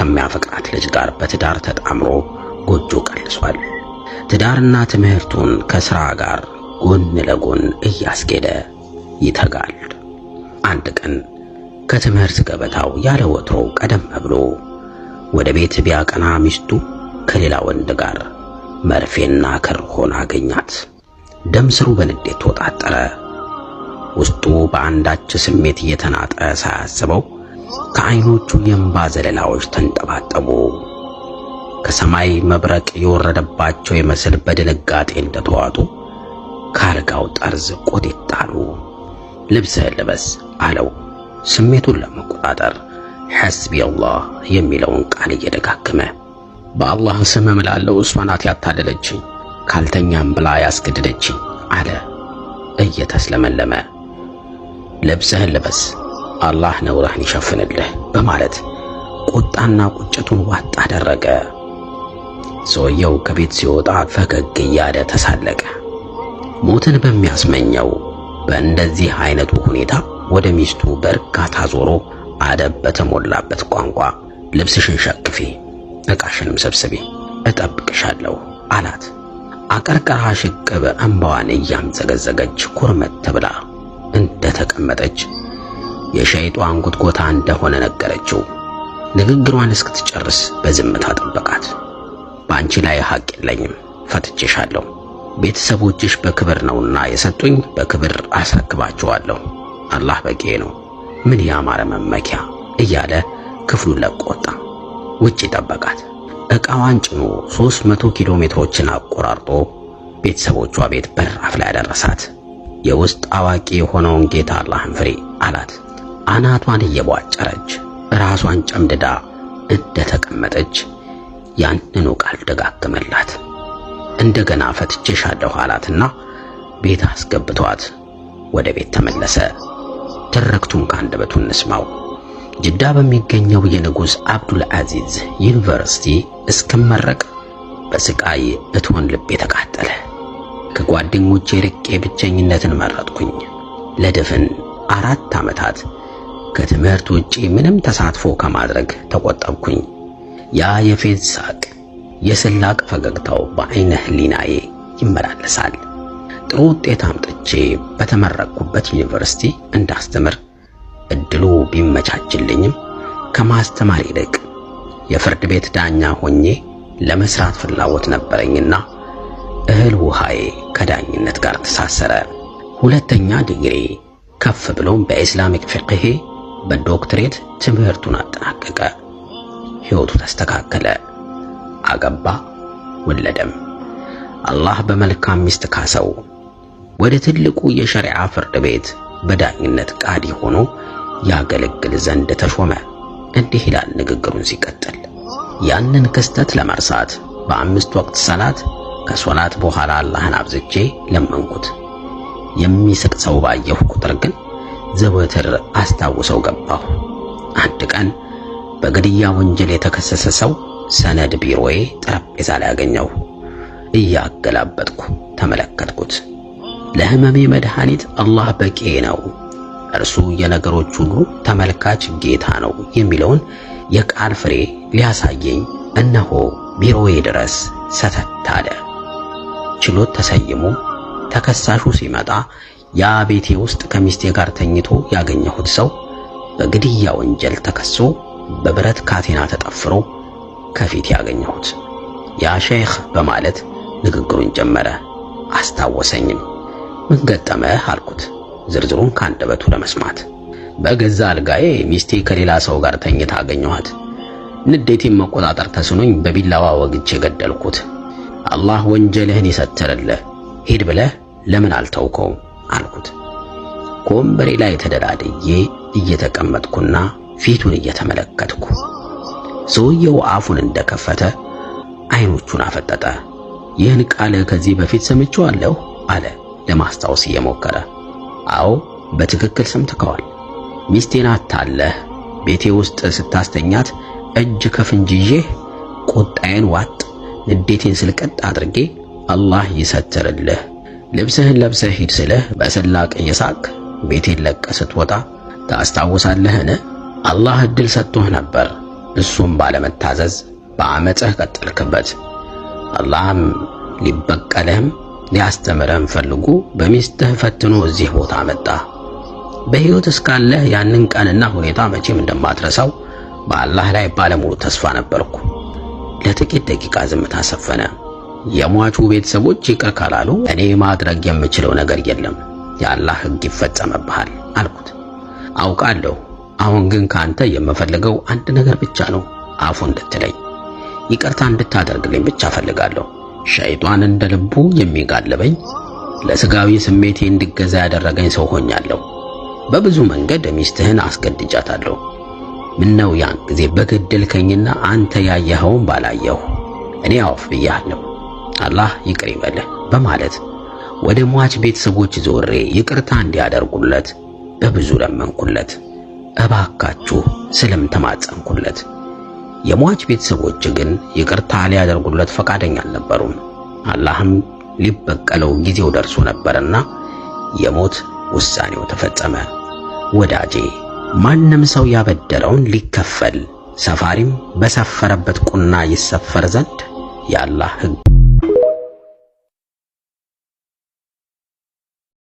ከሚያፈቅራት ልጅ ጋር በትዳር ተጣምሮ ጎጆ ቀልሷል። ትዳርና ትምህርቱን ከሥራ ጋር ጎን ለጎን እያስኬደ ይተጋል። አንድ ቀን ከትምህርት ገበታው ያለ ወትሮው ቀደም ብሎ ወደ ቤት ቢያቀና ሚስቱ ከሌላ ወንድ ጋር መርፌና ክር ሆና አገኛት። ደም ስሩ በንዴት ተወጣጠረ። ውስጡ በአንዳች ስሜት እየተናጠ ሳያስበው ከዓይኖቹ የእንባ ዘለላዎች ተንጠባጠቡ። ከሰማይ መብረቅ የወረደባቸው ይመስል በድንጋጤ እንደተዋጡ ከአልጋው ጠርዝ ቆጢጥ አሉ። ልብስህን ልበስ አለው፣ ስሜቱን ለመቆጣጠር ሐስቢ አላህ የሚለውን ቃል እየደጋገመ። በአላህ ስም እምላለሁ እሷ ናት ያታለለችኝ፣ ካልተኛም ብላ ያስገደደችኝ አለ እየተስለመለመ። ልብስህን ልበስ፣ አላህ ነውርህን ይሸፍንልህ በማለት ቁጣና ቁጭቱን ዋጥ አደረገ። ሰውየው ከቤት ሲወጣ ፈገግ እያለ ተሳለቀ። ሞትን በሚያስመኘው በእንደዚህ አይነቱ ሁኔታ ወደ ሚስቱ በእርጋታ ዞሮ አደብ በተሞላበት ቋንቋ ልብስሽን ሸክፊ፣ ዕቃሽንም ሰብስቢ፣ እጠብቅሻለሁ አላት። አቀርቅራ ሽቅብ እንባዋን እያምዘገዘገች ኩርመት ብላ እንደተቀመጠች የሸይጧን ጉትጎታ እንደሆነ ነገረችው። ንግግሯን እስክትጨርስ በዝምታ ጠበቃት። በአንቺ ላይ ሐቅ የለኝም፣ ፈትቼሻለሁ። ቤተሰቦችሽ በክብር ነውና የሰጡኝ፣ በክብር አስረክባቸዋለሁ። አላህ በቂ ነው። ምን ያማረ መመኪያ እያለ ክፍሉን ለቆ ወጣ። ውጪ ጠበቃት። ዕቃዋን ጭኖ 300 ኪሎ ሜትሮችን አቆራርጦ ቤተሰቦቿ ቤት በራፍ ላይ አደረሳት። የውስጥ አዋቂ የሆነውን ጌታ አላህን ፍሪ አላት። አናቷን እየቧጨረች ራሷን ጨምድዳ እንደተቀመጠች ያንኑ ቃል ደጋገመላት። እንደገና ፈትቼሻለሁ አላትና ቤት አስገብቷት ወደ ቤት ተመለሰ። ትርክቱን ከአንደበቱ እንስማው። ጅዳ በሚገኘው የንጉሥ አብዱል አዚዝ ዩኒቨርሲቲ እስክመረቅ በስቃይ እቶን ልቤ ተቃጠለ። ከጓደኞቼ ርቄ ብቸኝነትን መረጥኩኝ። ለድፍን 4 ዓመታት ከትምህርት ውጪ ምንም ተሳትፎ ከማድረግ ተቆጠብኩኝ። ያ የፌዝ ሳቅ፣ የስላቅ ፈገግታው በዐይነ ህሊናዬ ይመላለሳል። ጥሩ ውጤት አምጥቼ በተመረቅኩበት ዩኒቨርሲቲ እንዳስተምር እድሉ ቢመቻችልኝም ከማስተማር ይልቅ የፍርድ ቤት ዳኛ ሆኜ ለመስራት ፍላጎት ነበረኝና እህል ውሃዬ ከዳኝነት ጋር ተሳሰረ። ሁለተኛ ዲግሪ ከፍ ብሎም በ Islamic ፊቅህ በዶክትሬት ትምህርቱን አጠናቀቀ። ሕይወቱ ተስተካከለ። አገባ፣ ወለደም። አላህ በመልካም ሚስት ካሰው። ወደ ትልቁ የሸሪዓ ፍርድ ቤት በዳኝነት ቃዲ ሆኖ ያገለግል ዘንድ ተሾመ። እንዲህ ይላል ንግግሩን ሲቀጥል፣ ያንን ክስተት ለመርሳት በ5 ወቅት ሰላት ከሶላት በኋላ አላህን አብዝቼ ለመንኩት። የሚስቅ ሰው ባየሁ ቁጥር ግን ዘወትር አስታውሰው ገባሁ። አንድ ቀን በግድያ ወንጀል የተከሰሰ ሰው ሰነድ ቢሮዬ ጠረጴዛ ላይ አገኘሁ። እያገላበጥኩ ተመለከትኩት። ለህመሜ መድኃኒት አላህ በቂ ነው፣ እርሱ የነገሮች ሁሉ ተመልካች ጌታ ነው የሚለውን የቃል ፍሬ ሊያሳየኝ እነሆ ቢሮዬ ድረስ ሰተት አለ። ችሎት ተሰይሞ ተከሳሹ ሲመጣ ያ ቤቴ ውስጥ ከሚስቴ ጋር ተኝቶ ያገኘሁት ሰው በግድያ ወንጀል ተከሶ በብረት ካቴና ተጠፍሮ ከፊት ያገኘሁት ያ ሼኽ በማለት ንግግሩን ጀመረ። አስታወሰኝም። ምን ገጠመህ አልኩት፣ ዝርዝሩን ካንደበቱ ለመስማት። በገዛ አልጋዬ ሚስቴ ከሌላ ሰው ጋር ተኝታ አገኘኋት። ንዴቴን መቆጣጠር ተስኖኝ በቢላዋ ወግቼ ገደልኩት። አላህ ወንጀልህን ይሰትርልህ፣ ሂድ ብለህ ለምን አልተውከውም አልኩት። ከወንበሬ ላይ ተደላድዬ እየተቀመጥኩና ፊቱን እየተመለከትኩ ሰውየው አፉን እንደከፈተ አይኖቹን አፈጠጠ። ይህን ቃል ከዚህ በፊት ሰምቼዋለሁ አለ ለማስታወስ እየሞከረ። አዎ በትክክል ሰምተኸዋል። ሚስቴን አታለህ ቤቴ ውስጥ ስታስተኛት እጅ ከፍንጅ ይዤ ቁጣዬን ዋጥ ንዴቴን ስልቀጥ አድርጌ አላህ ይሰትርልህ፣ ልብስህን ለብሰህ ሂድ ስልህ በስላቅ እየሳቅ ቤቴን ለቀህ ስትወጣ ታስታውሳለህን? አላህ እድል ሰጥቶህ ነበር። እሱም ባለመታዘዝ በአመፅህ ቀጠልክበት። አላህም ሊበቀልህም ሊያስተምርህም ፈልጎ በሚስትህ ፈትኖ እዚህ ቦታ መጣ። በሕይወት እስካለህ ያንን ቀንና ሁኔታ መቼም እንደማትረሳው በአላህ ላይ ባለሙሉ ተስፋ ነበርኩ። ለጥቂት ደቂቃ ዝምታ ሰፈነ። የሟቹ ቤተሰቦች ይቅር ካላሉ እኔ ማድረግ የምችለው ነገር የለም፣ የአላህ ሕግ ይፈጸምብሃል አልኩት። አውቃለሁ። አሁን ግን ካንተ የምፈልገው አንድ ነገር ብቻ ነው፣ አፉ እንድትለኝ ይቅርታ እንድታደርግልኝ ብቻ ፈልጋለሁ። ሸይጣን እንደ ልቡ የሚጋልበኝ ለስጋዊ ስሜቴ እንድገዛ ያደረገኝ ሰው ሆኛለሁ። በብዙ መንገድ ሚስትህን አስገድጃታለሁ። ምነው ያን ጊዜ በገደልከኝና አንተ ያየኸውን ባላየሁ። እኔ አውፍ ብያለሁ፣ አላህ ይቅር ይበልህ በማለት ወደ ሟች ቤተሰቦች ዞሬ ይቅርታ እንዲያደርጉለት በብዙ ለመንኩለት። እባካችሁ ስልም ተማጸንኩለት። የሟች ቤተሰቦች ግን ይቅርታ ሊያደርጉለት ፈቃደኛ አልነበሩም። አላህም ሊበቀለው ጊዜው ደርሶ ነበርና የሞት ውሳኔው ተፈጸመ። ወዳጄ፣ ማንም ሰው ያበደረውን ሊከፈል፣ ሰፋሪም በሰፈረበት ቁና ይሰፈር ዘንድ የአላህ ሕግ